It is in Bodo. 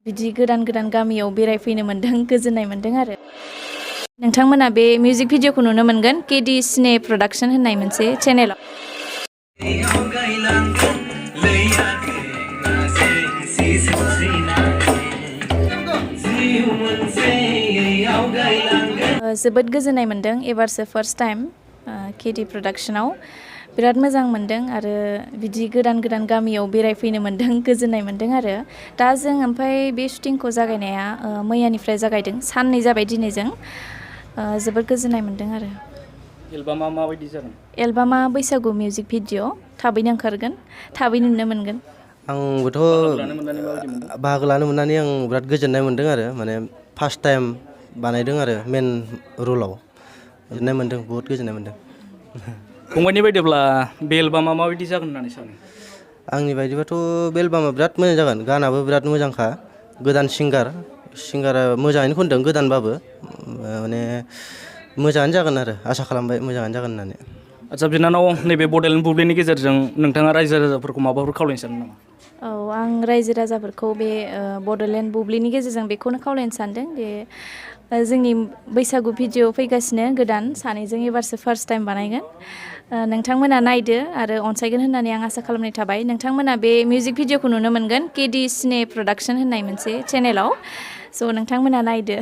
बिदि गोदान गोदान गामियाव बेरायफैनो मोन्दों, गोजोननाय मोन्दों आरो। नोंथांमोना बे मिउजिक भिडिअखौ नुनो मोनगोन केडि सिने प्रडाक्शन होननाय मोनसे चेनेलाव। जोबोद गोजोननाय मोन्दों, एबारसो फार्स्ट टाइम केडि प्रडाक्शनाव। बिराद मोजां मोन्दों आरो बिदि गोदान गोदान गामियाव बेरायफैनो मोन्दों, गोजोननाय मोन्दों आरो। दा जों ओमफ्राय बे शुटिंखौ जागायनाया मैयानिफ्राय जागायदों, साननै जाबाय दिनैजों। जोबोद गोजोननाय मोन्दों आरो। एलबामा माबायदि जागोन? एलबामा बैसागु मिउजिक भिडिअ थाबैनो ओंखारगोन, थाबैनो नुनो मोनगोन। आंबोथ' बाहागो लानो मोननानै आं बिराद गोजोननाय मोन्दों आरो, माने फार्स्ट टाइम बानायदों आरो मेन रलाव। गोजोननाय मोन्दों, बहुद गोजोननाय मोन्दों। फंबायनि बायदिब्ला बे एलबामा माबायदि जागोन होननानै सानो? आंनि बायदिबाथ' बे एलबामा बिराद मोजां जागोन, गानाबो बिराद मोजांखा। गोदान सिंगारा मोजाङैनो खनदों, गोदानबाबो माने मोजाङानो जागोन आरो, आसा खालामबाय मोजाङानो जागोन होननानै। आच्चा बिनानाव, नैबे बड'लेण्ड बुब्लिनि गेजेरजों नोंथाङा रायजो राजाफोरखौ माबाफोर खावलायनो सानो नामा? औ, आं रायजो राजाफोरखौ बे बड'लेण्ड बुब्लिनि गेजेरजों बेखौनो खावलायनो सानदों दि जोंनि बैसागु भिडिअ फैगासिनो गोदान, सानैजों एबारसो फार्स्ट टाइम बानायगोन। नोंथांमोना नायदो आरो अनसायगोन होननानै आं आसा खालामनाय थाबाय। नोंथांमोना बे मिउजिक भिडिअखौ नुनो मोनगोन केडि सिने प्रडाक्शन होननाय मोनसे चेनेलाव। स' नोंथांमोना नायदो।